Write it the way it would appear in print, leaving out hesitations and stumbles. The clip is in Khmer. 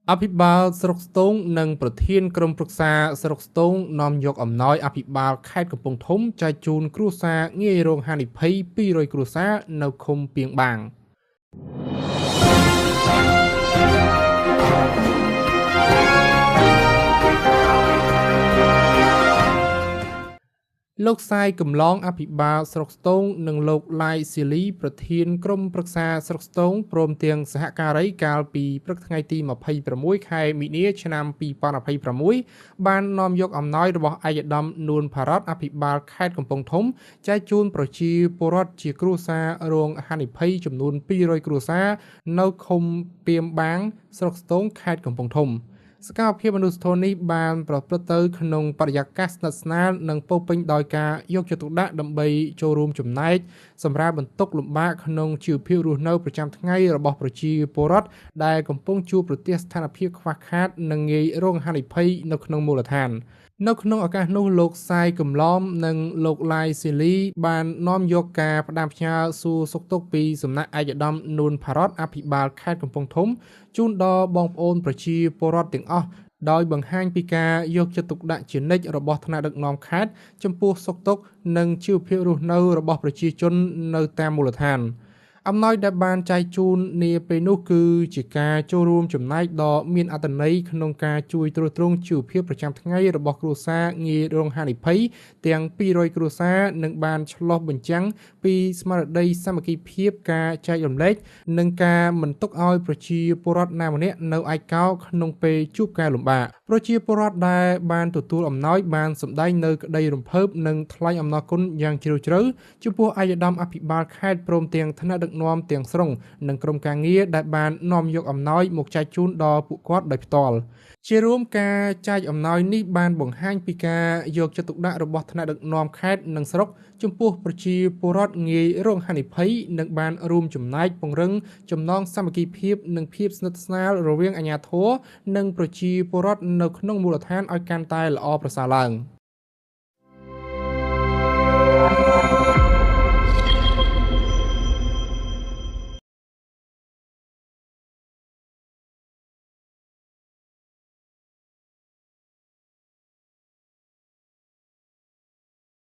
អភិបាលស្រុកស្ទោងនិងប្រធានក្រុមប្រឹក្សាស្រុកស្ទោងនាំយកអំណោយអភិបាលខេត្តកំពង់ធំចែកជូនគ្រួសារងាយរងហានិភ័យ200គ្រួសារនៅឃុំពាងបាង។ លោកសាយកំឡងអភិបាលស្រុកស្ទោងនិងលោកឡាយស៊ីលីប្រធានក្រុមប្រឹក្សាស្រុកស្ទោងព្រមទាំងសហការីកាលពីព្រឹកថ្ងៃទី26ខែមីនាឆ្នាំ2026បាននាំយកអំណោយរបស់ឯកឧត្តមនួនផារ៉តអភិបាលខេត្តកំពង់ធំចែកជូនប្រជាពលរដ្ឋជាគ្រួសាររងហានិភ័យចំនួន200គ្រួសារនៅឃុំពាមបាងស្រុកស្ទោងខេត្តកំពង់ធំ។ សកម្មភាពមនុស្សធម៌នេះបានប្រព្រឹត្តទៅក្នុងបរិយាកាសស្និទ្ធស្នាលនិងពោរពេញដោយការយកចិត្តទុកដាក់ដើម្បីចូលរួមចំណែកសម្រាប់បន្ទុកលំបាកក្នុងជីវភាពរស់នៅប្រចាំថ្ងៃរបស់ប្រជាពលរដ្ឋដែលកំពុងជួបប្រទះស្ថានភាពខ្វះខាតនិងងាយរងហានិភ័យនៅក្នុងមូលដ្ឋាន។ នៅក្នុងឱកាសនោះលោកសាយកំឡំនិងលោកឡាយស៊ីលីបាននាំយកការផ្ដាំផ្ញើសួរសុខទុក្ខពីសំណាក់ឯកឧត្តមនួនផារ៉តអភិបាលខេត្តកំពង់ធំជូនដល់បងប្អូនប្រជាពលរដ្ឋទាំងអស់ដោយបង្ហាញពីការយកចិត្តទុកដាក់ជានិច្ចរបស់ថ្នាក់ដឹកនាំខេត្តចំពោះសុខទុក្ខនិងជីវភាពរស់នៅរបស់ប្រជាជននៅតាមមូលដ្ឋាន។ អំណោយដែលបានចែកជូននាពេលនោះគឺជាការចូលរួមចំណែកដ៏មានអត្ថន័យក្នុងការជួយទ្រទ្រង់ជីវភាពប្រចាំថ្ងៃរបស់គ្រួសារងាយរងហានិភ័យទាំង200គ្រួសារនិងបានឆ្លុះបញ្ចាំងពីស្មារតីសាមគ្គីភាពការចែករំលែកនិងការមិនទុកឲ្យប្រជាពលរដ្ឋណាម្នាក់នៅឯកោក្នុងពេលជួបការលំបាក។ ប្រជាពលរដ្ឋដែលបានទទួលអំណោយបានសម្ដែងនៅក្តីរំភើបនិងថ្លែងអំណរគុណយ៉ាងជ្រាលជ្រៅចំពោះឯកឧត្តមអភិបាលខេត្តព្រមទាំងថ្នាក់ដឹកនាំទាំងស្រុងនិងក្រុមការងារដែលបាននាំយកអំណោយមកចែកជូនដល់ពួកគាត់ដោយផ្ទាល់។ ជារួមការចែកអំណោយនេះបានបង្ហាញពីការយកចិត្តទុកដាក់របស់ថ្នាក់ដឹកនាំខេត្តនិងស្រុកចំពោះប្រជាពលរដ្ឋងាយរងហានិភ័យនិងបានរួមចំណែកពង្រឹងចំណងសាមគ្គីភាពនិងភាពស្និទ្ធស្នាលរវាងអាជ្ញាធរនិងប្រជាពលរដ្ឋនៅក្នុងមូលដ្ឋានឲ្យកាន់តែល្អប្រសើរឡើង។